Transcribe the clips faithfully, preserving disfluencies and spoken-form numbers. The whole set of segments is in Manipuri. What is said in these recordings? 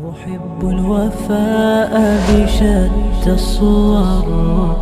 أحب الوفاء بشتى الصور،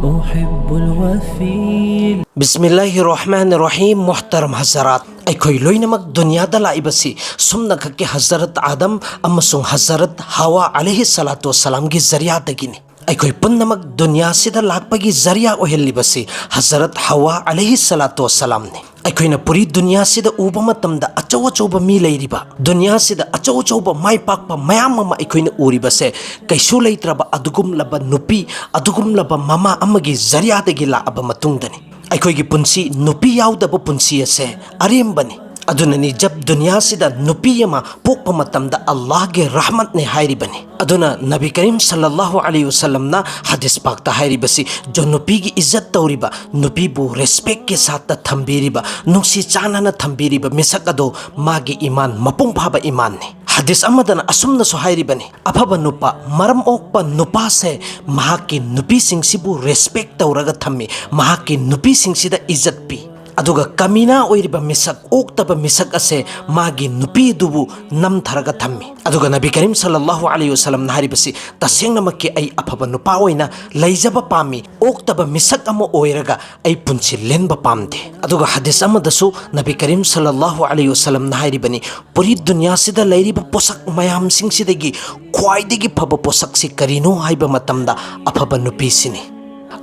أحب الوفي. ꯕꯤꯁꯃꯤꯜꯂꯥꯍꯤꯔ ꯔꯍꯃꯥꯅꯤꯔ ꯔꯍꯤꯝ꯫ ꯃꯨꯍꯇꯔꯝ ꯍꯖꯔꯥꯠ, ꯑꯩꯈꯣꯏ ꯂꯣꯏꯅꯃꯛ ꯗꯨꯅꯤꯌꯥꯗ ꯂꯥꯛꯏꯕꯁꯤ ꯁꯨꯝꯅꯈꯛꯀꯤ ꯍꯖꯔꯠ ꯑꯥꯗꯝ ꯑꯃꯁꯨꯡ ꯍꯖꯔꯠ ꯍꯋꯥ ꯑꯂꯩꯍꯤ ꯁꯂꯥꯇꯨ ꯋꯁꯁꯂꯥꯝꯒꯤ ꯖꯔꯤꯌꯥꯗꯒꯤꯅꯤ꯫ ꯑꯩꯈꯣꯏ ꯄꯨꯝꯅꯃꯛ ꯗꯨꯅꯤꯌꯥꯁꯤꯗ ꯂꯥꯛꯄꯒꯤ ꯖꯔꯤꯌꯥ ꯑꯣꯏꯍꯜꯂꯤꯕꯁꯤ ꯍꯖꯔꯠ ꯍꯋꯥ ꯑꯂꯩꯍꯤ ꯁꯂꯥꯇꯨ ꯋꯁꯁꯂꯥꯝꯅꯤ꯫ ꯑꯩꯈꯣꯏꯅ ꯄꯨꯔꯤ ꯗꯨꯅꯤꯌꯥꯁꯤꯗ ꯎꯕ ꯃꯇꯝꯗ ꯑꯆꯧ ꯑꯆꯧꯕ ꯃꯤ ꯂꯩꯔꯤꯕ, ꯗꯨꯅꯤꯌꯥꯁꯤꯗ ꯑꯆꯧ ꯑꯆꯧꯕ ꯃꯥꯏ ꯄꯥꯛꯄ ꯃꯌꯥꯝ ꯑꯃ ꯑꯩꯈꯣꯏꯅ ꯎꯔꯤꯕꯁꯦ ꯀꯩꯁꯨ ꯂꯩꯇ꯭ꯔꯕ ꯑꯗꯨꯒꯨꯝꯂꯕ ꯅꯨꯄꯤ, ꯑꯗꯨꯒꯨꯝꯂꯕ ꯃꯃꯥ ꯑꯃꯒꯤ ꯖꯔꯤꯌꯥꯗꯒꯤ ꯂꯥꯛꯑꯕ ꯃꯇꯨꯡꯗꯅꯤ꯫ ꯑꯩꯈꯣꯏꯒꯤ ꯄꯨꯟꯁꯤ, ꯅꯨꯄꯤ ꯌꯥꯎꯗꯕ ꯄꯨꯟꯁꯤ ꯑꯁꯦ ꯑꯔꯦꯝꯕꯅꯤ꯫ ꯑꯗꯨꯅꯅꯤ ꯖꯕ ꯗꯨꯅꯤꯌꯥꯁꯤꯗ ꯅꯨꯄꯤ ꯑꯃ ꯄꯣꯛꯄ ꯃꯇꯝꯗ ꯑꯜꯂꯥꯍꯒꯤ ꯔꯍꯃꯠꯅꯦ ꯍꯥꯏꯔꯤꯕꯅꯤ꯫ ꯑꯗꯨꯅ ꯅꯕꯤ ꯀꯔꯤꯝ ꯁꯜꯂꯜꯂꯥꯍꯨ ꯑꯂꯩꯍꯤ ꯋꯁꯜꯂꯝꯅ ꯍꯗꯤꯁ ꯄꯥꯛꯇ ꯍꯥꯏꯔꯤꯕꯁꯤ, ꯖꯣ ꯅꯨꯄꯤꯒꯤ ꯏꯖꯠ ꯇꯧꯔꯤꯕ, ꯅꯨꯄꯤꯕꯨ ꯔꯦꯁꯄꯦꯛꯀꯤ ꯁꯥꯠꯇ ꯊꯝꯕꯤꯔꯤꯕ, ꯅꯨꯡꯁꯤ ꯆꯥꯟꯅꯅ ꯊꯝꯕꯤꯔꯤꯕ ꯃꯤꯁꯛ ꯑꯗꯣ ꯃꯥꯒꯤ ꯏꯃꯥꯟ ꯃꯄꯨꯡ ꯐꯥꯕ ꯏꯃꯥꯟꯅꯤ꯫ ꯍꯗꯤꯁ ꯑꯃꯗꯅ ꯑꯁꯨꯝꯅꯁꯨ ꯍꯥꯏꯔꯤꯕꯅꯤ, ꯑꯐꯕ ꯅꯨꯄꯥ, ꯃꯔꯝ ꯑꯣꯛꯄ ꯅꯨꯄꯥꯁꯦ ꯃꯍꯥꯛꯀꯤ ꯅꯨꯄꯤꯁꯤꯡꯁꯤꯕꯨ ꯔꯦꯁꯄꯦꯛ ꯇꯧꯔꯒ ꯊꯝꯃꯤ, ꯃꯍꯥꯛꯀꯤ ꯅꯨꯄꯤꯁꯤꯡꯁꯤꯗ ꯏꯖꯠ ꯄꯤ꯫ ꯑꯗꯨꯒ ꯀꯃꯤꯅꯥ ꯑꯣꯏꯔꯤꯕ ꯃꯤꯁꯛ, ꯑꯣꯛꯇꯕ ꯃꯤꯁꯛ ꯑꯁꯦ ꯃꯥꯒꯤ ꯅꯨꯄꯤ ꯑꯗꯨꯕꯨ ꯅꯝꯊꯔꯒ ꯊꯝꯃꯤ꯫ ꯑꯗꯨꯒ ꯅꯕꯤ ꯀꯔꯤꯝ ꯁꯜꯂꯜꯂꯥꯍꯨ ꯑꯂꯩꯍꯤ ꯋꯁꯜꯂꯝꯅ ꯍꯥꯏꯔꯤꯕꯁꯤ, "ꯇꯁꯦꯡꯅꯃꯛꯀꯤ ꯑꯩ ꯑꯐꯕ ꯅꯨꯄꯥ ꯑꯣꯏꯅ ꯂꯩꯖꯕ ꯄꯥꯝꯃꯤ, ꯑꯣꯛꯇꯕ ꯃꯤꯁꯛ ꯑꯃ ꯑꯣꯏꯔꯒ ꯑꯩ ꯄꯨꯟꯁꯤ ꯂꯦꯟꯕ ꯄꯥꯝꯗꯦ"꯫ ꯑꯗꯨꯒ ꯍꯗꯤꯁ ꯑꯃꯗꯁꯨ ꯅꯕꯤ ꯀꯔꯤꯝ ꯁꯜꯂꯜꯂꯥꯍꯨ ꯑꯂꯩꯍꯤ ꯋꯁꯜꯂꯝꯅ ꯍꯥꯏꯔꯤꯕꯅꯤ, ꯄꯨꯔꯤ ꯗꯨꯅꯤꯌꯥꯁꯤꯗ ꯂꯩꯔꯤꯕ ꯄꯣꯠꯁꯛ ꯃꯌꯥꯝꯁꯤꯡꯁꯤꯗꯒꯤ ꯈ꯭ꯋꯥꯏꯗꯒꯤ ꯐꯕ ꯄꯣꯠꯁꯛꯁꯤ ꯀꯔꯤꯅꯣ ꯍꯥꯏꯕ ꯃꯇꯝꯗ ꯑꯐꯕ ꯅꯨꯄꯤꯁꯤꯅꯤ꯫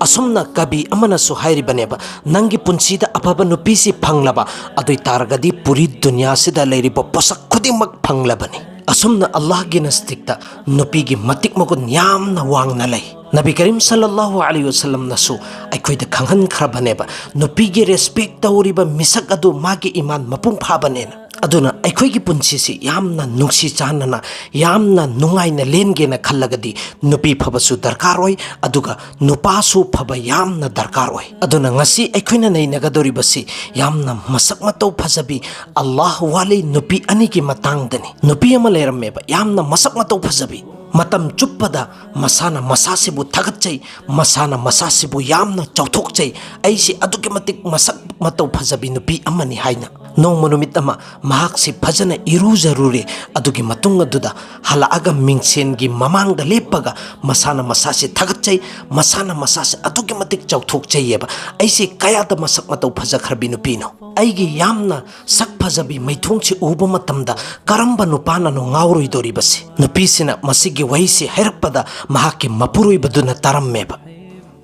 ꯑꯁꯨꯝꯅ ꯀꯕꯤ ꯑꯃꯅꯁꯨ ꯍꯥꯏꯔꯤꯕꯅꯦꯕ, "ꯅꯪꯒꯤ ꯄꯨꯟꯁꯤꯗ ꯑꯐꯕ ꯅꯨꯄꯤꯁꯤ ꯐꯪꯂꯕ, ꯑꯗꯨ ꯑꯣꯏ ꯇꯥꯔꯒꯗꯤ ꯄꯨꯔꯤ ꯗꯨꯅꯤꯌꯥꯁꯤꯗ ꯂꯩꯔꯤꯕ ꯄꯣꯠꯁꯛ ꯈꯨꯗꯤꯡꯃꯛ ꯐꯪꯂꯕꯅꯤ"꯫ ꯑꯁꯨꯝꯅ ꯑꯜꯂꯥꯍꯒꯤ ꯅꯁꯇꯤꯛꯇ ꯅꯨꯄꯤꯒꯤ ꯃꯇꯤꯛ ꯃꯒꯨꯟ ꯌꯥꯝꯅ ꯋꯥꯡꯅ ꯂꯩ꯫ ꯅꯕꯤ ꯀꯔꯤꯝ ꯁꯜꯂꯜꯂꯥꯍꯨ ꯑꯂꯩꯍꯤ ꯋꯁꯜꯂꯝꯅꯁꯨ ꯑꯩꯈꯣꯏꯗ ꯈꯪꯍꯟꯈ꯭ꯔꯕꯅꯦꯕ, ꯅꯨꯄꯤꯒꯤ ꯔꯦꯁꯄꯦꯛ ꯇꯧꯔꯤꯕ ꯃꯤꯁꯛ ꯑꯗꯨ ꯃꯥꯒꯤ ꯏꯃꯥꯟ ꯃꯄꯨꯡ ꯐꯥꯕꯅꯦꯅ꯫ ꯑꯗꯨꯅ ꯑꯩꯈꯣꯏꯒꯤ ꯄꯨꯟꯁꯤꯁꯤ ꯌꯥꯝꯅ ꯅꯨꯡꯁꯤ ꯆꯥꯟꯅꯅ, ꯌꯥꯝꯅ ꯅꯨꯡꯉꯥꯏꯅ ꯂꯦꯟꯒꯦꯅ ꯈꯜꯂꯒꯗꯤ ꯅꯨꯄꯤ ꯐꯕꯁꯨ ꯗꯔꯀꯥꯔ ꯑꯣꯏ, ꯑꯗꯨꯒ ꯅꯨꯄꯥꯁꯨ ꯐꯕ ꯌꯥꯝꯅ ꯗꯔꯀꯥꯔ ꯑꯣꯏ꯫ ꯑꯗꯨꯅ ꯉꯁꯤ ꯑꯩꯈꯣꯏꯅ ꯅꯩꯅꯒꯗꯧꯔꯤꯕꯁꯤ ꯌꯥꯝꯅ ꯃꯁꯛ ꯃꯇꯧ ꯐꯖꯕꯤ, ꯑꯜꯂꯥꯍ ꯋꯥꯂꯤ ꯅꯨꯄꯤ ꯑꯅꯤꯒꯤ ꯃꯇꯥꯡꯗꯅꯤ꯫ ꯅꯨꯄꯤ ꯑꯃ ꯂꯩꯔꯝꯃꯦꯕ, ꯌꯥꯝꯅ ꯃꯁꯛ ꯃꯇꯧ ꯐꯖꯕꯤ꯫ ꯃꯇꯝ ꯆꯨꯞꯄꯗ ꯃꯁꯥꯅ ꯃꯁꯥꯁꯤꯕꯨ ꯊꯥꯒꯠꯆꯩ, ꯃꯁꯥꯅ ꯃꯁꯥꯁꯤꯕꯨ ꯌꯥꯝꯅ ꯆꯥꯎꯊꯣꯛꯆꯩ, "ꯑꯩꯁꯤ ꯑꯗꯨꯛꯀꯤ ꯃꯇꯤꯛ ꯃꯁꯛ ꯃꯇꯧ ꯐꯖꯕꯤ ꯅꯨꯄꯤ ꯑꯃꯅꯤ" ꯍꯥꯏꯅ꯫ ꯅꯣꯡꯃ ꯅꯨꯃꯤꯠ ꯑꯃ ꯃꯍꯥꯛꯁꯤ ꯐꯖꯅ ꯏꯔꯨꯖꯔꯨꯔꯦ꯫ ꯑꯗꯨꯒꯤ ꯃꯇꯨꯡ ꯑꯗꯨꯗ ꯍꯜꯂꯛꯑꯒ ꯃꯤꯡꯁꯦꯟꯒꯤ ꯃꯃꯥꯡꯗ ꯂꯦꯞꯄꯒ ꯃꯁꯥꯅ ꯃꯁꯥꯁꯤ ꯊꯥꯒꯠꯆꯩ, ꯃꯁꯥꯅ ꯃꯁꯥꯁꯤ ꯑꯗꯨꯛꯀꯤ ꯃꯇꯤꯛ ꯆꯥꯎꯊꯣꯛꯆꯩꯌꯦꯕ꯫ "ꯑꯩꯁꯤ ꯀꯌꯥꯗ ꯃꯁꯛ ꯃꯇꯧ ꯐꯖꯈ꯭ꯔꯕꯤ ꯅꯨꯄꯤꯅꯣ? ꯑꯩꯒꯤ ꯌꯥꯝꯅ ꯁꯛ ꯐꯖꯕꯤ ꯃꯥꯏꯊꯣꯡꯁꯤ ꯎꯕ ꯃꯇꯝꯗ ꯀꯔꯝꯕ ꯅꯨꯄꯥꯅꯅꯣ ꯉꯥꯎꯔꯣꯏꯗꯣꯔꯤꯕꯁꯤ?" ꯅꯨꯄꯤꯁꯤꯅ ꯃꯁꯤꯒꯤ ꯋꯥꯍꯩꯁꯤ ꯍꯥꯏꯔꯛꯄꯗ ꯃꯍꯥꯛꯀꯤ ꯃꯄꯨꯔꯣꯏꯕꯗꯨꯅ ꯇꯥꯔꯝꯃꯦꯕ꯫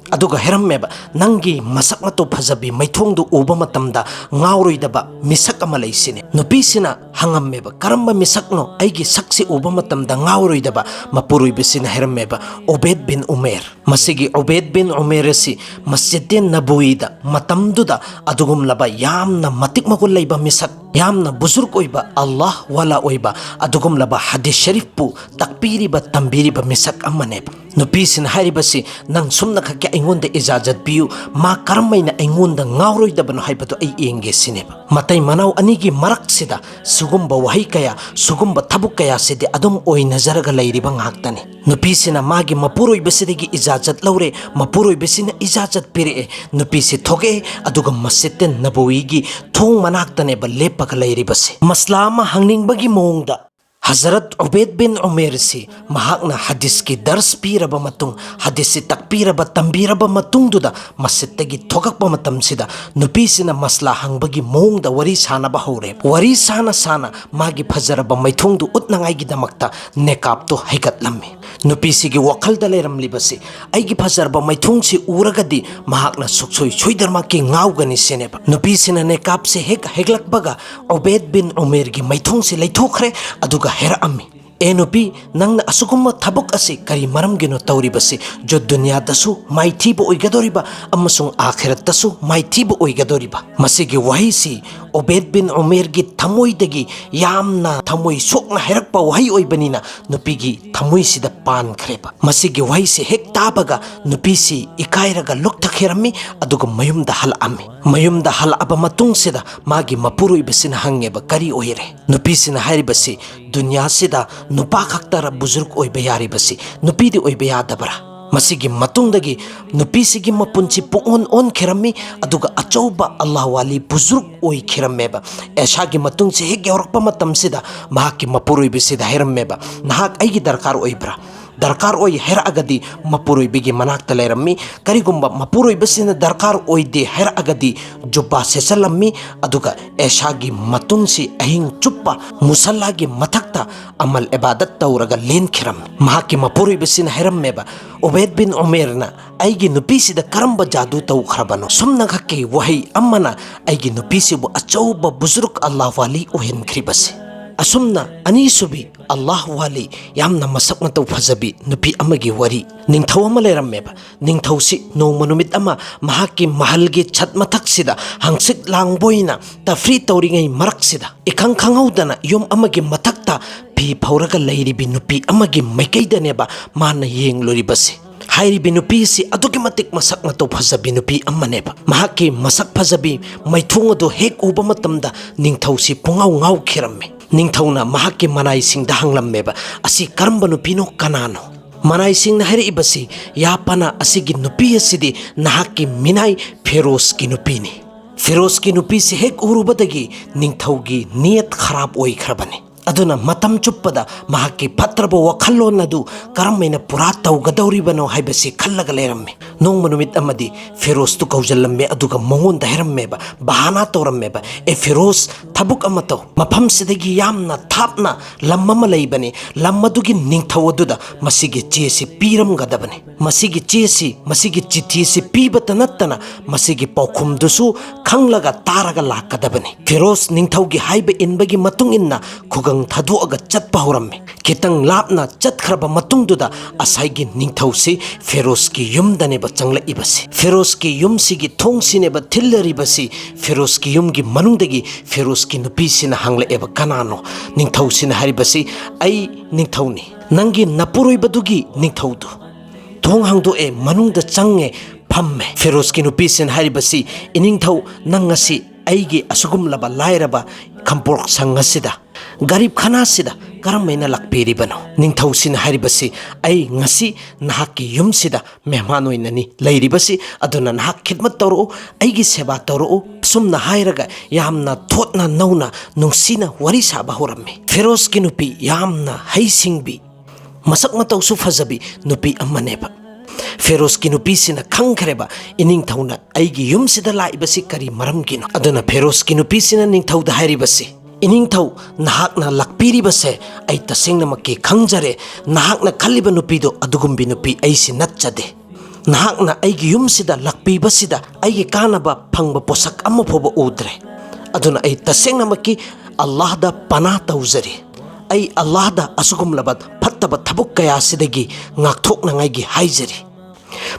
ꯑꯗꯨꯒ ꯍꯥꯏꯔꯝꯃꯦꯕ, "ꯅꯪꯒꯤ ꯃꯁꯛ ꯃꯇꯧ ꯐꯖꯕꯤ ꯃꯥꯏꯊꯣꯡꯗꯨ ꯎꯕ ꯃꯇꯝꯗ ꯉꯥꯎꯔꯣꯏꯗꯕ ꯃꯤꯁꯛ ꯑꯃ ꯂꯩꯁꯤꯅꯦ?" ꯅꯨꯄꯤꯁꯤꯅ ꯍꯪꯉꯝꯃꯦꯕ, "ꯀꯔꯝꯕ ꯃꯤꯁꯛꯅꯣ ꯑꯩꯒꯤ ꯁꯛꯁꯤ ꯎꯕ ꯃꯇꯝꯗ ꯉꯥꯎꯔꯣꯏꯗꯕ?" ꯃꯄꯨꯔꯣꯏꯕꯁꯤꯅ ꯍꯥꯏꯔꯝꯃꯦꯕ, "ꯎꯕꯦꯗ ꯕꯤꯟ ꯎꯃꯦꯔ꯫ ꯃꯁꯤꯒꯤ ꯎꯕꯦꯗ ꯕꯤꯟ ꯎꯃꯦꯔ ꯑꯁꯤ ꯃꯁꯖꯤꯗ ꯅꯕꯋꯤꯗ ꯃꯇꯝꯗꯨꯗ ꯑꯗꯨꯒꯨꯝꯂꯕ ꯌꯥꯝꯅ ꯃꯇꯤꯛ ꯃꯒꯨꯟ ꯂꯩꯕ ꯃꯤꯁꯛ, ꯌꯥꯝꯅ ꯕꯨꯖꯨꯔꯒ ꯑꯣꯏꯕ, ꯑꯜꯂꯥꯍ ꯋꯥꯂꯥ ꯑꯣꯏꯕ ꯑꯗꯨꯒꯨꯝꯂꯕ ꯍꯗꯤꯁ ꯁꯔꯤꯐꯄꯨ ꯇꯥꯛꯄꯤꯔꯤꯕ, ꯇꯝꯕꯤꯔꯤꯕ ꯃꯤꯁꯛ ꯑꯃꯅꯦꯕ꯫ ꯅꯨꯄꯤꯁꯤꯅ ꯍꯥꯏꯔꯤꯕꯁꯤ, 'ꯅꯪ ꯁꯨꯝꯅ ꯈꯛꯀꯤ ꯑꯩꯉꯣꯟꯗ ꯏꯖꯥꯖꯠ ꯄꯤꯌꯨ, ꯃꯥ ꯀꯔꯝ ꯍꯥꯏꯅ ꯑꯩꯉꯣꯟꯗ ꯉꯥꯎꯔꯣꯏꯗꯕꯅꯣ ꯍꯥꯏꯕꯗꯨ ꯑꯩ ꯌꯦꯡꯒꯦ' ꯁꯤꯅꯦꯕ꯫ ꯃꯇꯩ ꯃꯅꯥꯎ ꯑꯅꯤꯒꯤ ꯃꯔꯛꯁꯤꯗ ꯁꯤꯒꯨꯝꯕ ꯋꯥꯍꯩ ꯀꯌꯥ, ꯁꯤꯒꯨꯝꯕ ꯊꯕꯛ ꯀꯌꯥꯁꯤꯗꯤ ꯑꯗꯨꯝ ꯑꯣꯏꯅꯖꯔꯒ ꯂꯩꯔꯤꯕ ꯉꯥꯛꯇꯅꯤ꯫ ꯅꯨꯄꯤꯁꯤꯅ ꯃꯥꯒꯤ ꯃꯄꯨꯔꯣꯏꯕꯁꯤꯗꯒꯤ ꯏꯖꯥꯖꯠ ꯂꯧꯔꯦ, ꯃꯄꯨꯔꯣꯏꯕꯁꯤꯅ ꯏꯖꯥꯖꯠ ꯄꯤꯔꯛꯑꯦ, ꯅꯨꯄꯤꯁꯤ ꯊꯣꯛꯂꯛꯑꯦ, ꯑꯗꯨꯒ ꯃꯁꯖꯤꯗ ꯅꯕꯋꯤꯒꯤ ꯊꯣꯡ ꯃꯅꯥꯛꯇꯅꯦꯕ ꯂꯦꯞꯄꯒ ꯂꯩꯔꯤꯕꯁꯦ꯫ ꯃꯁꯂꯥ ꯑꯃ ꯍꯪꯅꯤꯡꯕꯒꯤ ꯃꯑꯣꯡꯗ ꯍꯖꯔꯠ ꯎꯕꯦꯗ ꯕꯤꯟ ꯎꯃꯦꯔꯁꯤ ꯃꯍꯥꯛꯅ ꯍꯗꯤꯁꯀꯤ ꯗꯔꯁ ꯄꯤꯔꯕ ꯃꯇꯨꯡ, ꯍꯗꯤꯁꯁꯤ ꯇꯥꯛꯄꯤꯔꯕ, ꯇꯝꯕꯤꯔꯕ ꯃꯇꯨꯡꯗꯨꯗ ꯃꯁꯖꯤꯗꯇꯒꯤ ꯊꯣꯛꯂꯛꯄ ꯃꯇꯝꯁꯤꯗ ꯅꯨꯄꯤꯁꯤꯅ ꯃꯁꯂꯥ ꯍꯪꯕꯒꯤ ꯃꯑꯣꯡꯗ ꯋꯥꯔꯤ ꯁꯥꯅꯕ ꯍꯧꯔꯦ꯫ ꯋꯥꯔꯤ ꯁꯥꯅ ꯁꯥꯅ ꯃꯥꯒꯤ ꯐꯖꯔꯕ ꯃꯥꯏꯊꯣꯡꯗꯨ ꯎꯠꯅꯉꯥꯏꯒꯤꯗꯃꯛꯇ ꯅꯦꯀꯥꯞꯇꯨ ꯍꯩꯒꯠꯂꯝꯃꯤ꯫ ꯅꯨꯄꯤꯁꯤꯒꯤ ꯋꯥꯈꯜꯗ ꯂꯩꯔꯝꯂꯤꯕꯁꯤ, "ꯑꯩꯒꯤ ꯐꯖꯔꯕ ꯃꯥꯏꯊꯣꯡꯁꯤ ꯎꯔꯒꯗꯤ ꯃꯍꯥꯛꯅ ꯁꯨꯛꯁꯣꯏ ꯁꯣꯏꯗꯅꯃꯛꯀꯤ ꯉꯥꯎꯒꯅꯤ" ꯁꯤꯅꯦꯕ꯫ ꯅꯨꯄꯤꯁꯤꯅ ꯅꯦꯀꯥꯞꯁꯦ ꯍꯦꯛ ꯍꯦꯛꯂꯛꯄꯒ ꯎꯕꯦꯗ ꯕꯤꯟ ꯎꯃꯦꯔꯒꯤ ꯃꯥꯏꯊꯣꯡꯁꯤ ꯂꯩꯊꯣꯛꯈ꯭ꯔꯦ, ꯑꯗꯨꯒ ꯍꯥꯏꯔꯛꯑꯝꯃꯤ, "ꯑꯦ ꯅꯨꯄꯤ, ꯅꯪꯅ ꯑꯁꯤꯒꯨꯝꯕ ꯊꯕꯛ ꯑꯁꯤ ꯀꯔꯤ ꯃꯔꯝꯒꯤꯅꯣ ꯇꯧꯔꯤꯕꯁꯤ? ꯖꯨ ꯗꯨꯅꯤꯌꯥꯗꯁꯨ ꯃꯥꯏꯊꯤꯕ ꯑꯣꯏꯒꯗꯧꯔꯤꯕ ꯑꯃꯁꯨꯡ ꯑꯥꯈꯤꯔꯠꯇꯁꯨ ꯃꯥꯏꯊꯤꯕ ꯑꯣꯏꯒꯗꯧꯔꯤꯕ?" ꯃꯁꯤꯒꯤ ꯋꯥꯍꯩꯁꯤ ꯑꯣꯕꯦꯗ ꯕꯤꯟ ꯎꯃꯦꯔꯒꯤ ꯊꯃꯣꯏꯗꯒꯤ ꯌꯥꯝꯅ ꯊꯃꯣꯏ ꯁꯣꯛꯅ ꯍꯥꯏꯔꯛꯄ ꯋꯥꯍꯩ ꯑꯣꯏꯕꯅꯤꯅ ꯅꯨꯄꯤꯒꯤ ꯊꯃꯣꯏꯁꯤꯗ ꯄꯥꯟꯈ꯭ꯔꯦꯕ꯫ ꯃꯁꯤꯒꯤ ꯋꯥꯍꯩꯁꯤ ꯍꯦꯛ ꯇꯥꯕꯒ ꯅꯨꯄꯤꯁꯤ ꯏꯀꯥꯏꯔꯒ ꯂꯨꯛꯊꯈꯤꯔꯝꯃꯤ, ꯑꯗꯨꯒ ꯃꯌꯨꯝꯗ ꯍꯜꯂꯛꯑꯝꯃꯤ꯫ ꯃꯌꯨꯝꯗ ꯍꯜꯂꯛꯑꯕ ꯃꯇꯨꯡꯁꯤꯗ ꯃꯥꯒꯤ ꯃꯄꯨꯔꯣꯏꯕꯁꯤꯅ ꯍꯪꯉꯦꯕ, "ꯀꯔꯤ ꯑꯣꯏꯔꯦ?" ꯅꯨꯄꯤꯁꯤꯅ ꯍꯥꯏꯔꯤꯕꯁꯤ, "ꯗꯨꯅꯤꯌꯥꯁꯤꯗ ꯅꯨꯄꯥ ꯈꯛꯇꯔ ꯕꯨꯖꯨꯔꯒ ꯑꯣꯏꯕ ꯌꯥꯔꯤꯕꯁꯤ, ꯅꯨꯄꯤꯗꯤ ꯑꯣꯏꯕ ꯌꯥꯗꯕ꯭ꯔꯥ?" ꯃꯁꯤꯒꯤ ꯃꯇꯨꯡꯗꯒꯤ ꯅꯨꯄꯤꯁꯤꯒꯤ ꯃꯄꯨꯟꯁꯤ ꯄꯨꯡꯑꯣꯟ ꯑꯣꯟꯈꯤꯔꯝꯃꯤ, ꯑꯗꯨꯒ ꯑꯆꯧꯕ ꯑꯜꯂꯥꯍ ꯋꯥꯂꯤ ꯕꯨꯖꯨꯔꯒ ꯑꯣꯏꯈꯤꯔꯝꯃꯦꯕ꯫ ꯑꯦꯁꯥꯒꯤ ꯃꯇꯨꯡꯁꯤ ꯍꯦꯛ ꯌꯧꯔꯛꯄ ꯃꯇꯝꯁꯤꯗ ꯃꯍꯥꯛꯀꯤ ꯃꯄꯨꯔꯣꯏꯕꯁꯤꯗ ꯍꯥꯏꯔꯝꯃꯦꯕ, "ꯅꯍꯥꯛ ꯑꯩꯒꯤ ꯗꯔꯀꯥꯔ ꯑꯣꯏꯕ꯭ꯔꯥ?" ꯗꯔꯀꯥꯔ ꯑꯣꯏ ꯍꯥꯏꯔꯛꯑꯒꯗꯤ ꯃꯄꯨꯔꯣꯏꯕꯒꯤ ꯃꯅꯥꯛꯇ ꯂꯩꯔꯝꯃꯤ꯫ ꯀꯔꯤꯒꯨꯝꯕ ꯃꯄꯨꯔꯣꯏꯕꯁꯤꯅ ꯗꯔꯀꯥꯔ ꯑꯣꯏꯗꯦ ꯍꯥꯏꯔꯛꯑꯒꯗꯤ ꯖꯨꯕꯥ ꯁꯦꯠꯆꯜꯂꯝꯃꯤ, ꯑꯗꯨꯒ ꯑꯦꯁꯥꯒꯤ ꯃꯇꯨꯡꯁꯤ ꯑꯍꯤꯡ ꯆꯨꯞꯄ ꯃꯨꯁꯜꯂꯥꯒꯤ ꯃꯊꯛꯇ ꯑꯃꯜ ꯏꯕꯥꯗꯠ ꯇꯧꯔꯒ ꯂꯦꯟꯈꯤꯔꯝꯃꯤ꯫ ꯃꯍꯥꯛꯀꯤ ꯃꯄꯨꯔꯣꯏꯕꯁꯤꯅ ꯍꯥꯏꯔꯝꯃꯦꯕ, "ꯎꯕꯩꯗ ꯕꯤꯟ ꯎꯃꯦꯔꯅ ꯑꯩꯒꯤ ꯅꯨꯄꯤꯁꯤꯗ ꯀꯔꯝꯕ ꯖꯥꯗꯨ ꯇꯧꯈ꯭ꯔꯕꯅꯣ? ꯁꯨꯝꯅꯈꯛꯀꯤ ꯋꯥꯍꯩ ꯑꯃꯅ ꯑꯩꯒꯤ ꯅꯨꯄꯤꯁꯤꯕꯨ ꯑꯆꯧꯕ ꯕꯨꯖꯨꯔꯨꯛ ꯑꯜꯂꯥꯍ ꯋꯥꯂꯤ ꯑꯣꯏꯍꯟꯈ꯭ꯔꯤꯕꯁꯦ?" ꯑꯁꯨꯝꯅ ꯑꯅꯤꯁꯨꯕꯤ ꯑꯜꯂꯥꯍ ꯋꯥꯂꯤ, ꯌꯥꯝꯅ ꯃꯁꯛ ꯃꯇꯧ ꯐꯖꯕꯤ ꯅꯨꯄꯤ ꯑꯃꯒꯤ ꯋꯥꯔꯤ꯫ ꯅꯤꯡꯊꯧ ꯑꯃ ꯂꯩꯔꯝꯃꯦꯕ꯫ ꯅꯤꯡꯊꯧꯁꯤ ꯅꯣꯡꯃ ꯅꯨꯃꯤꯠ ꯑꯃ ꯃꯍꯥꯛꯀꯤ ꯃꯍꯜꯒꯤ ꯁꯠ ꯃꯊꯛꯁꯤꯗ ꯍꯪꯆꯤꯠ ꯂꯥꯡꯕ ꯑꯣꯏꯅ ꯇꯐ꯭ꯔꯤ ꯇꯧꯔꯤꯉꯩ ꯃꯔꯛꯁꯤꯗ, ꯏꯈꯪ ꯈꯪꯍꯧꯗꯅ ꯌꯨꯝ ꯑꯃꯒꯤ ꯃꯊꯛꯇ ꯐꯤ ꯐꯧꯔꯒ ꯂꯩꯔꯤꯕꯤ ꯅꯨꯄꯤ ꯑꯃꯒꯤ ꯃꯥꯏꯀꯩꯗꯅꯦꯕ ꯃꯥꯅ ꯌꯦꯡꯂꯨꯔꯤꯕꯁꯦ꯫ ꯍꯥꯏꯔꯤꯕꯤ ꯅꯨꯄꯤ ꯑꯁꯤ ꯑꯗꯨꯛꯀꯤ ꯃꯇꯤꯛ ꯃꯁꯛ ꯃꯇꯧ ꯐꯖꯕꯤ ꯅꯨꯄꯤ ꯑꯃꯅꯦꯕ꯫ ꯃꯍꯥꯛꯀꯤ ꯃꯁꯛ ꯐꯖꯕꯤ ꯃꯥꯏꯊꯣꯡ ꯑꯗꯨ ꯍꯦꯛ ꯎꯕ ꯃꯇꯝꯗ ꯅꯤꯡꯊꯧꯁꯤ ꯄꯨꯡꯉꯥꯎ ꯉꯥꯎꯈꯤꯔꯝꯃꯤ꯫ ꯅꯤꯡꯊꯧꯅ ꯃꯍꯥꯛꯀꯤ ꯃꯅꯥꯏꯁꯤꯡꯗ ꯍꯪꯂꯝꯃꯦꯕ, "ꯑꯁꯤ ꯀꯔꯝꯕ ꯅꯨꯄꯤꯅꯣ, ꯀꯅꯥꯅꯣ?" ꯃꯅꯥꯏꯁꯤꯡꯅ ꯍꯥꯏꯔꯛꯏꯕꯁꯤ, "ꯌꯥꯄꯅ ꯑꯁꯤꯒꯤ ꯅꯨꯄꯤ ꯑꯁꯤꯗꯤ ꯅꯍꯥꯛꯀꯤ ꯃꯤꯅꯥꯏ ꯐꯤꯔꯣꯖꯀꯤ ꯅꯨꯄꯤꯅꯤ꯫ ꯐꯤꯔꯣꯖꯀꯤ ꯅꯨꯄꯤꯁꯤ ꯍꯦꯛ ꯎꯔꯨꯕꯗꯒꯤ ꯅꯤꯡꯊꯧꯒꯤ ꯅꯤꯌꯠ ꯈꯔꯥꯞ ꯑꯣꯏꯈ꯭ꯔꯕꯅꯤ꯫ ꯑꯗꯨꯅ ꯃꯇꯝ ꯆꯨꯞꯄꯗ ꯃꯍꯥꯛꯀꯤ ꯐꯠꯇ꯭ꯔꯕ ꯋꯥꯈꯜꯂꯣꯟ ꯑꯗꯨ ꯀꯔꯝꯍꯥꯏꯅ ꯄꯨꯔꯥ ꯇꯧꯒꯗꯧꯔꯤꯕꯅꯣ ꯍꯥꯏꯕꯁꯤ ꯈꯜꯂꯒ ꯂꯩꯔꯝꯃꯤ꯫" ꯅꯣꯡꯃ ꯅꯨꯃꯤꯠ ꯑꯃꯗꯤ ꯐꯤꯔꯣꯖꯇꯨ ꯀꯧꯁꯤꯜꯂꯝꯃꯦ, ꯑꯗꯨꯒ ꯃꯉꯣꯟꯗ ꯍꯥꯏꯔꯝꯃꯦꯕ, ꯕꯍꯥꯅꯥ ꯇꯧꯔꯝꯃꯦꯕ, "ꯑꯦ ꯐꯤꯔꯣꯖ, ꯊꯕꯛ ꯑꯃ ꯇꯧ꯫ ꯃꯐꯝꯁꯤꯗꯒꯤ ꯌꯥꯝꯅ ꯊꯥꯞꯅ ꯂꯝ ꯑꯃ ꯂꯩꯕꯅꯤ꯫ ꯂꯝ ꯑꯗꯨꯒꯤ ꯅꯤꯡꯊꯧ ꯑꯗꯨꯗ ꯃꯁꯤꯒꯤ ꯆꯦꯁꯤ ꯄꯤꯔꯝꯒꯗꯕꯅꯤ꯫ ꯃꯁꯤꯒꯤ ꯆꯦꯁꯤ, ꯃꯁꯤꯒꯤ ꯆꯤꯊꯤꯁꯤ ꯄꯤꯕꯇ ꯅꯠꯇꯅ ꯃꯁꯤꯒꯤ ꯄꯥꯎꯈꯨꯝꯗꯨꯁꯨ ꯈꯪꯂꯒ ꯇꯥꯔꯒ ꯂꯥꯛꯀꯗꯕꯅꯤ꯫" ꯐꯤꯔꯣꯖ ꯅꯤꯡꯊꯧꯒꯤ ꯍꯥꯏꯕ ꯏꯟꯕꯒꯤ ꯃꯇꯨꯡ ꯏꯟꯅ ꯈꯨꯒꯪ ꯊꯥꯗꯣꯛꯑꯒ ꯆꯠꯄ ꯍꯧꯔꯝꯃꯤ꯫ ꯈꯤꯇꯪ ꯂꯥꯞꯅ ꯆꯠꯈ꯭ꯔ ꯆꯠꯈ꯭ꯔꯕ ꯃꯇꯨꯡꯗꯨꯗ ꯉꯁꯥꯏꯒꯤ ꯅꯤꯡꯊꯧꯁꯤ ꯐꯦꯔꯣꯁꯀꯤ ꯌꯨꯝꯗꯅꯦꯕ ꯆꯪꯂꯛꯏꯕꯁꯤ꯫ ꯐꯦꯔꯣꯁꯀꯤ ꯌꯨꯝꯁꯤꯒꯤ ꯊꯣꯡꯁꯤꯅꯦꯕ ꯊꯤꯜꯂꯔꯤꯕꯁꯤ꯫ ꯐꯦꯔꯣꯁꯀꯤ ꯌꯨꯝꯒꯤ ꯃꯅꯨꯡꯗꯒꯤ ꯐꯦꯔꯣꯁꯀꯤ ꯅꯨꯄꯤꯁꯤꯅ ꯍꯪꯂꯛꯑꯦꯕ, "ꯀꯅꯥꯅꯣ?" ꯅꯤꯡꯊꯧꯁꯤꯅ ꯍꯥꯏꯔꯤꯕꯁꯤ, "ꯑꯩ ꯅꯤꯡꯊꯧꯅꯤ, ꯅꯪꯒꯤ ꯅꯄꯨꯔꯣꯏꯕꯗꯨꯒꯤ ꯅꯤꯡꯊꯧꯗꯨ꯫" ꯊꯣꯡ ꯍꯥꯡꯗꯣꯛꯑꯦ, ꯃꯅꯨꯡꯗ ꯆꯪꯉꯦ, ꯐꯝꯃꯦ꯫ ꯐꯦꯔꯣꯁꯀꯤ ꯅꯨꯄꯤꯁꯤꯅ ꯍꯥꯏꯔꯤꯕꯁꯤ, "ꯏꯅꯤꯡꯊꯧ, ꯅꯪ ꯉꯁꯤ ꯑꯩꯒꯤ ꯑꯁꯤꯒꯨꯝꯂꯕ ꯂꯥꯏꯔꯕ ꯈꯝꯄꯣꯛ ꯁꯪ ꯑꯁꯤꯗ, ꯒꯔꯤꯕ ꯈꯥꯅꯥꯁꯤꯗ ꯀꯔꯝ ꯍꯥꯏꯅ ꯂꯥꯛꯄꯤꯔꯤꯕꯅꯣ?" ꯅꯤꯡꯊꯧꯁꯤꯅ ꯍꯥꯏꯔꯤꯕꯁꯤ, "ꯑꯩ ꯉꯁꯤ ꯅꯍꯥꯛꯀꯤ ꯌꯨꯝꯁꯤꯗ ꯃꯦꯍꯃꯥꯟ ꯑꯣꯏꯅꯅꯤ ꯂꯩꯔꯤꯕꯁꯤ, ꯑꯗꯨꯅ ꯅꯍꯥꯛ ꯈꯤꯗꯃꯠ ꯇꯧꯔꯛꯎ, ꯑꯩꯒꯤ ꯁꯦꯕꯥ ꯇꯧꯔꯛꯎ꯫" ꯑꯁꯨꯝꯅ ꯍꯥꯏꯔꯒ ꯌꯥꯝꯅ ꯊꯣꯠꯅ ꯅꯧꯅ ꯅꯨꯡꯁꯤꯅ ꯋꯥꯔꯤ ꯁꯥꯕ ꯍꯧꯔꯝꯃꯤ꯫ ꯐꯦꯔꯣꯁꯀꯤ ꯅꯨꯄꯤ ꯌꯥꯝꯅ ꯍꯩꯁꯤꯡꯕꯤ, ꯃꯁꯛ ꯃꯇꯧꯁꯨ ꯐꯖꯕꯤ ꯅꯨꯄꯤ ꯑꯃꯅꯦꯕ꯫ ꯐꯦꯔꯣꯁꯀꯤ ꯅꯨꯄꯤꯁꯤꯅ ꯈꯪꯈ꯭ꯔꯦꯕ, "ꯏꯅꯤꯡꯊꯧꯅ ꯑꯩꯒꯤ ꯌꯨꯝꯁꯤꯗ ꯂꯥꯛꯏꯕꯁꯤ ꯀꯔꯤ ꯃꯔꯝꯒꯤꯅꯣ?" ꯑꯗꯨꯅ ꯐꯦꯔꯣꯁꯀꯤ ꯅꯨꯄꯤꯁꯤꯅ ꯅꯤꯡꯊꯧꯗ ꯍꯥꯏꯔꯤꯕꯁꯤ, "ꯏꯅꯤꯡꯊꯧ, ꯅꯍꯥꯛꯅ ꯂꯥꯛꯄꯤꯔꯤꯕꯁꯦ ꯑꯩ ꯇꯁꯦꯡꯅꯃꯛꯀꯤ ꯈꯪꯖꯔꯦ꯫ ꯅꯍꯥꯛꯅ ꯈꯜꯂꯤꯕ ꯅꯨꯄꯤꯗꯣ ꯑꯗꯨꯒꯨꯝꯕꯤ ꯅꯨꯄꯤ ꯑꯩꯁꯤ ꯅꯠꯆꯗꯦ꯫ ꯅꯍꯥꯛꯅ ꯑꯩꯒꯤ ꯌꯨꯝꯁꯤꯗ ꯂꯥꯛꯄꯤꯕꯁꯤꯗ ꯑꯩꯒꯤ ꯀꯥꯟꯅꯕ ꯐꯪꯕ ꯄꯣꯠꯁꯛ ꯑꯃ ꯐꯥꯎꯕ ꯎꯗ꯭ꯔꯦ꯫ ꯑꯗꯨꯅ ꯑꯩ ꯇꯁꯦꯡꯅꯃꯛꯀꯤ ꯑꯜꯂꯥꯍꯗ ꯄꯅꯥ ꯇꯧꯖꯔꯤ꯫ ꯑꯩ ꯑꯜꯂꯥꯍꯗ ꯑꯁꯤꯒꯨꯝꯂꯕ ꯐꯠꯇꯕ ꯊꯕꯛ ꯀꯌꯥꯁꯤꯗꯒꯤ ꯉꯥꯛꯊꯣꯛꯅꯉꯥꯏꯒꯤ ꯍꯥꯏꯖꯔꯤ꯫"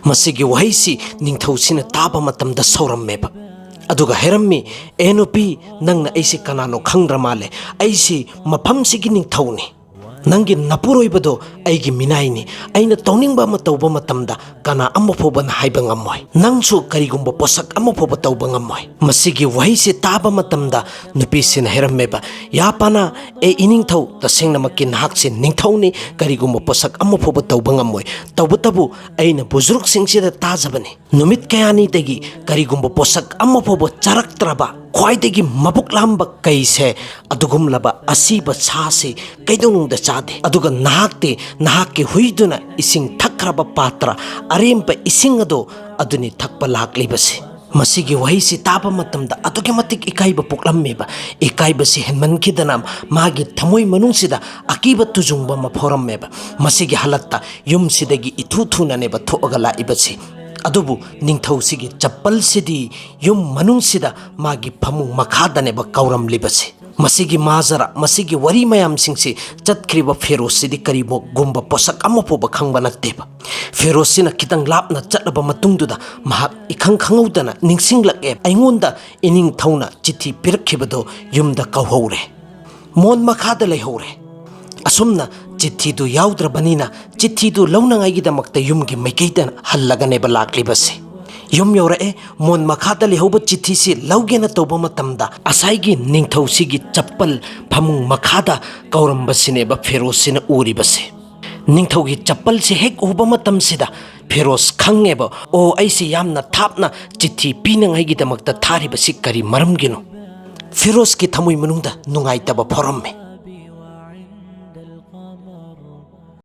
ꯃꯁꯤꯒꯤ ꯋꯥꯍꯩꯁꯤ ꯅꯤꯡꯊꯧꯁꯤꯅ ꯇꯥꯕ ꯃꯇꯝꯗ ꯁꯥꯎꯔꯝꯃꯦꯕ꯫ ꯑꯗꯨꯒ ꯍꯥꯏꯔꯝꯃꯤ, "ꯑꯦ ꯅꯨꯄꯤ, ꯅꯪꯅ ꯑꯩꯁꯤ ꯀꯅꯥꯅꯣ ꯈꯪꯗ꯭ꯔ ꯃꯥꯜꯂꯦ꯫ ꯑꯩꯁꯤ ꯃꯐꯝꯁꯤꯒꯤ ꯅꯤꯡꯊꯧꯅꯤ꯫ ꯅꯪꯒꯤ ꯅꯄꯨꯔꯣꯏꯕꯗꯣ ꯑꯩꯒꯤ ꯃꯤꯅꯥꯏꯅꯤ꯫ ꯑꯩꯅ ꯇꯧꯅꯤꯡꯕ ꯑꯃ ꯇꯧꯕ ꯃꯇꯝꯗ ꯀꯅꯥ ꯑꯃ ꯐꯥꯎꯕꯅ ꯍꯥꯏꯕ ꯉꯝꯃꯣꯏ꯫ ꯅꯪꯁꯨ ꯀꯔꯤꯒꯨꯝꯕ ꯄꯣꯠꯁꯛ ꯑꯃ ꯐꯥꯎꯕ ꯇꯧꯕ ꯉꯝꯃꯣꯏ꯫" ꯃꯁꯤꯒꯤ ꯋꯥꯍꯩꯁꯤ ꯇꯥꯕ ꯃꯇꯝꯗ ꯅꯨꯄꯤꯁꯤꯅ ꯍꯥꯏꯔꯝꯃꯦꯕ, "ꯌꯥ ꯄꯅꯥ, ꯑꯦ ꯏꯅꯤꯡꯊꯧ, ꯇꯁꯦꯡꯅꯃꯛꯀꯤ ꯅꯍꯥꯛꯁꯤ ꯅꯤꯡꯊꯧꯅꯤ, ꯀꯔꯤꯒꯨꯝꯕ ꯄꯣꯠꯁꯛ ꯑꯃ ꯐꯥꯎꯕ ꯇꯧꯕ ꯉꯝꯃꯣꯏ꯫ ꯇꯧꯕꯇꯕꯨ ꯑꯩꯅ ꯕꯨꯖꯨꯔꯨꯛꯁꯤꯡꯁꯤꯗ ꯇꯥꯖꯕꯅꯤ꯫ ꯅꯨꯃꯤꯠ ꯀꯌꯥꯅꯤꯗꯒꯤ ꯀꯔꯤꯒꯨꯝꯕ ꯄꯣꯠꯁꯛ ꯑꯃ ꯐꯥꯎꯕ ꯆꯥꯔꯛꯇ꯭ꯔꯕ ꯈ꯭ꯋꯥꯏꯗꯒꯤ ꯃꯕꯨꯛ ꯂꯥꯝꯕ ꯀꯩꯁꯦ ꯑꯗꯨꯒꯨꯝꯂꯕ ꯑꯁꯤꯕ ꯁꯥꯁꯦ ꯀꯩꯗꯧꯅꯨꯡꯗ ꯆꯥꯗꯦ꯫ ꯑꯗꯨꯒ ꯅꯍꯥꯛꯇꯤ ꯅꯍꯥꯛꯀꯤ ꯍꯨꯏꯗꯨꯅ ꯏꯁꯤꯡ ꯊꯛꯈ꯭ꯔꯕ ꯄꯥꯇ꯭ꯔ ꯑꯔꯦꯝꯕ ꯏꯁꯤꯡ ꯑꯗꯣ ꯑꯗꯨꯅꯤ ꯊꯛꯄ ꯂꯥꯛꯂꯤꯕꯁꯦ꯫" ꯃꯁꯤꯒꯤ ꯋꯥꯍꯩꯁꯤ ꯇꯥꯕ ꯃꯇꯝꯗ ꯑꯗꯨꯛꯀꯤ ꯃꯇꯤꯛ ꯏꯀꯥꯏꯕ ꯄꯣꯛꯂꯝꯃꯦꯕ꯫ ꯏꯀꯥꯏꯕꯁꯤ ꯍꯦꯟꯃꯟꯈꯤꯗꯅ ꯃꯥꯒꯤ ꯊꯃꯣꯏ ꯃꯅꯨꯡꯁꯤꯗ ꯑꯀꯤꯕ ꯇꯨꯖꯨꯡꯕ ꯑꯃ ꯐꯥꯎꯔꯝꯃꯦꯕ꯫ ꯃꯁꯤꯒꯤ ꯍꯥꯂꯠꯇ ꯌꯨꯝꯁꯤꯗꯒꯤ ꯏꯊꯨ ꯊꯨꯅꯅꯦꯕ ꯊꯣꯛꯑꯒ ꯂꯥꯛꯏꯕꯁꯤ꯫ ꯑꯗꯨꯕꯨ ꯅꯤꯡꯊꯧꯁꯤꯒꯤ ꯆꯄꯜꯁꯤꯗꯤ ꯌꯨꯝ ꯃꯅꯨꯡꯁꯤꯗ ꯃꯥꯒꯤ ꯐꯃꯨꯡ ꯃꯈꯥꯗꯅꯦꯕ ꯀꯥꯎꯔꯝꯂꯤꯕꯁꯦ꯫ ꯃꯁꯤꯒꯤ ꯃꯥꯖꯔꯥ, ꯃꯁꯤꯒꯤ ꯋꯥꯔꯤ ꯃꯌꯥꯝꯁꯤꯡꯁꯤ ꯆꯠꯈ꯭ꯔꯤꯕ ꯐꯦꯔꯣꯁꯁꯤꯗꯤ ꯀꯔꯤꯒꯨꯝꯕ ꯄꯣꯠꯁꯛ ꯑꯃ ꯐꯥꯎꯕ ꯈꯪꯕ ꯅꯠꯇꯦꯕ꯫ ꯐꯦꯔꯣꯁꯁꯤꯅ ꯈꯤꯇꯪ ꯂꯥꯞꯅ ꯆꯠꯂꯕ ꯃꯇꯨꯡꯗꯨꯗ ꯃꯍꯥꯛ ꯏꯈꯪ ꯈꯪꯍꯧꯗꯅ ꯅꯤꯡꯁꯤꯡꯂꯛꯑꯦ, "ꯑꯩꯉꯣꯟꯗ ꯏꯅꯤꯡꯊꯧꯅ ꯆꯤꯊꯤ ꯄꯤꯔꯛꯈꯤꯕꯗꯣ ꯌꯨꯝꯗ ꯀꯥꯎꯍꯧꯔꯦ꯫ ꯃꯣꯟ ꯃꯈꯥꯗ ꯂꯩꯍꯧꯔꯦ"꯫ ꯑꯁꯨꯝꯅ ꯆꯤꯊꯤꯗꯨ ꯌꯥꯎꯗ꯭ꯔꯕꯅꯤꯅ ꯆꯤꯊꯤꯗꯨ ꯂꯧꯅꯉꯥꯏꯒꯤꯗꯃꯛꯇ ꯌꯨꯝꯒꯤ ꯃꯥꯏꯀꯩꯗ ꯍꯜꯂꯒꯅꯦꯕ ꯂꯥꯛꯂꯤꯕꯁꯦ꯫ ꯌꯨꯝ ꯌꯧꯔꯛꯑꯦ, ꯃꯣꯟ ꯃꯈꯥꯗ ꯂꯩꯍꯧꯕ ꯆꯤꯊꯤꯁꯤ ꯂꯧꯒꯦꯅ ꯇꯧꯕ ꯃꯇꯝꯗ ꯉꯁꯥꯏꯒꯤ ꯅꯤꯡꯊꯧꯁꯤꯒꯤ ꯆꯄꯜ ꯐꯃꯨꯡ ꯃꯈꯥꯗ ꯀꯥꯎꯔꯝꯕꯁꯤꯅꯦꯕ ꯐꯦꯔꯣꯁꯁꯤꯅ ꯎꯔꯤꯕꯁꯦ꯫ ꯅꯤꯡꯊꯧꯒꯤ ꯆꯄꯜꯁꯤ ꯍꯦꯛ ꯎꯕ ꯃꯇꯝꯁꯤꯗ ꯐꯦꯔꯣꯁ ꯈꯪꯉꯦꯕ, "ꯑꯣ, ꯑꯩꯁꯤ ꯌꯥꯝꯅ ꯊꯥꯞꯅ ꯆꯤꯊꯤ ꯄꯤꯅꯉꯥꯏꯒꯤꯗꯃꯛꯇ ꯊꯥꯔꯤꯕꯁꯤ ꯀꯔꯤ ꯃꯔꯝꯒꯤꯅꯣ?" ꯐꯦꯔꯣꯁꯀꯤ ꯊꯃꯣꯏ ꯃꯅꯨꯡꯗ ꯅꯨꯡꯉꯥꯏꯇꯕ ꯐꯥꯎꯔꯝꯃꯤ꯫